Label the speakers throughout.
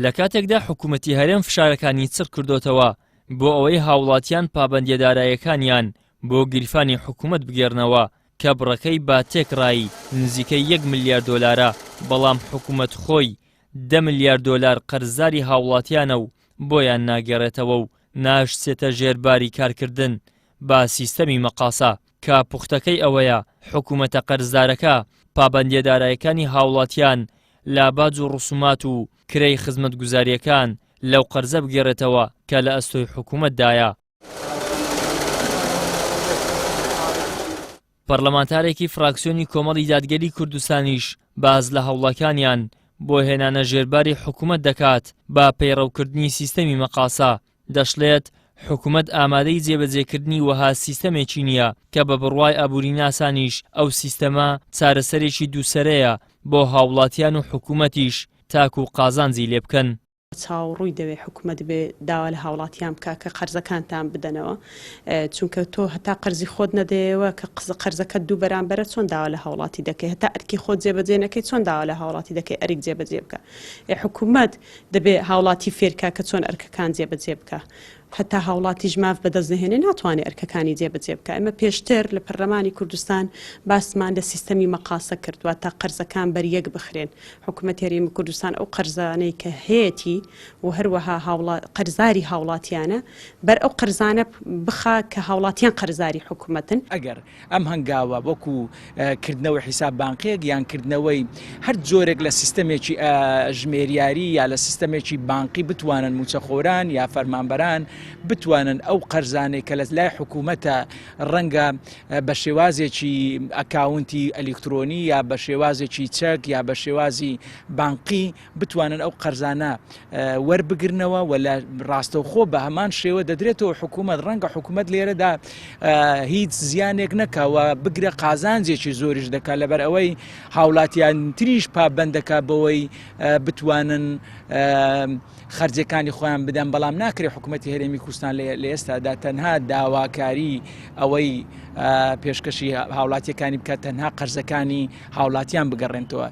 Speaker 1: لە کاتێکدا حکوومەتی هەرێم فشارەکانی چڕ کردۆتەوە بۆ ئەوەی هاوڵاتیان پابەندیە دارایەکانیان بۆ گیرفانی حکوومەت بگێڕنەوە کە بڕەکەی بە تێکڕایی نزیکەی یەک ملیار دۆلارە، بەڵام حکوومەت خۆی دە ملیار دۆلار قەرزاری هاوڵاتیانە و بۆیان ناگێڕێتەوە و ناشچێتە ژێر باری کارکردن بە سیستەمی مەقاسە کە پوختەکەی ئەوەیە حکومەتە قەرزدارەکە پابەندیە دارایەکانی هاوڵاتیان لە باج و ڕسومات و کرێی خزمەتگوزاریەکان لەو قەرزە بگێڕێتەوە کە لە ئەستۆی حکومەتدایە. پەرلەمانتارێکی فراکسیۆنی کۆمەڵی دادگەری کوردستانیش باس لە هەوڵەکانیان بۆ هێنانە ژێرباری حکومەت دەکات بە پەیڕەوکردنی سیستەمی مەقاسە، دەشڵێت، حکومەت ئامادەی جێبەجێکردنی وەها سیستەمێکی نییە کە بە بڕوای ئابووریناسانیش ئەو سیستەمە چارەسەرێکی دووسەرەیە بۆ هاوڵاتیان و حکومەتیش تاکو قازانجی لێبکەن.
Speaker 2: چاو ڕووی دەوێ حکومەت بێ داوا لە هاوڵاتیان بکا کە قەرزەکانتان بدەنەوە چونکە تۆ هەتا قەرزی خۆت نەدەیەوە کە قەرزەکەت دوو بەرامبەرە چۆن داوا لە هاوڵاتی دەکەی هەتا ئەرکی خۆت جێبەجێ نەکەی چۆن داوا لە هاوڵاتی دەکەی ئەرک جێبەجێ بکە حکومەت دەبێ هاوڵاتی فێرکا کە چۆن ئەرکەکان جێبەجێ بکا هەتا هاوڵاتیش ماف بەدەست نەهێنێ ناتوانێ ئەرکەکانی جێبەجێ بکا. ئێمە پێشتر لە پەرلەمانی کوردستان باسمان لە سیستەمی مەقاسە کرد، واتە قەرزەکان بەر یەک بخرێن. حکومەتی هەرێمی کوردستان ئەو قەرزانەی کە هەیەتی و هەروەها قەرزاری هاوڵاتیانە، بەر ئەو قەرزانە بخا کە هاوڵاتیان قەرزاری حکومەتن.
Speaker 3: ئەگەر ئەم هەنگاوە وەکو کردنەوەی حیساب بانقیەک یان کردنەوەی هەر جۆرێک لە سیستەمێکی ژمێریاری یا لە سیستەمێکی بانقی بتوانن موچەخۆران یا فەرمانبەران بتوانن ئەو قەرزانەی کە لە لای حکوومەتە ڕەنگە بە شێوازێکی ئەکاونتی ئەلیکترۆنی یا بە شێوازێکی چەک یا بە شێوازی بانقی بتوانن ئەو قەرزانە وەربگرنەوە و لە ڕاستەوخۆ بە هەمان شێوە دەدرێتەوە حکوومەت ڕەنگە حکوومەت لێرەدا هیچ زیانێک نەکەوە بگرە قازانجێکی زۆریش دەکات لەبەر ئەوەی هاوڵاتیان تریش پابند دەکات بەوەی بتوانن خەرجەکانی خۆیان بدەن بەڵام ناکرێت حکوومەتتی هەرێمی کوردستان لە ئێستادا تەنها داواکاری ئەوەی پێشکەشی هاوڵاتیەکانی بکات تەنها قەرزەکانی هاوڵاتیان بگەڕێنتەوە.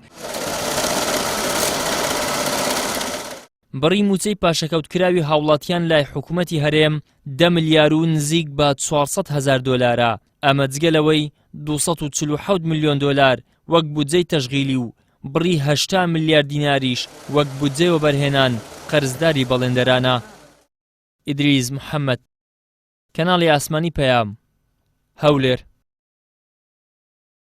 Speaker 1: بڕی مووچەی پاشەکەوتکراوی هاوڵاتیان لای حکومەتی هەرێم دە ملیار و نزیک بە 400 هەزار دۆلارە، ئەمە جگە لەوەی 247 ملیۆن دۆلار وەک بودجەی تەشغیلی و بڕی 80 ملیار دیناریش وەک بودجەی وەبەرهێنان قەرزداری بەڵێندەرانە. ئیدریس محەمەد، کەناڵی ئاسمانی پەیام، هەولێر.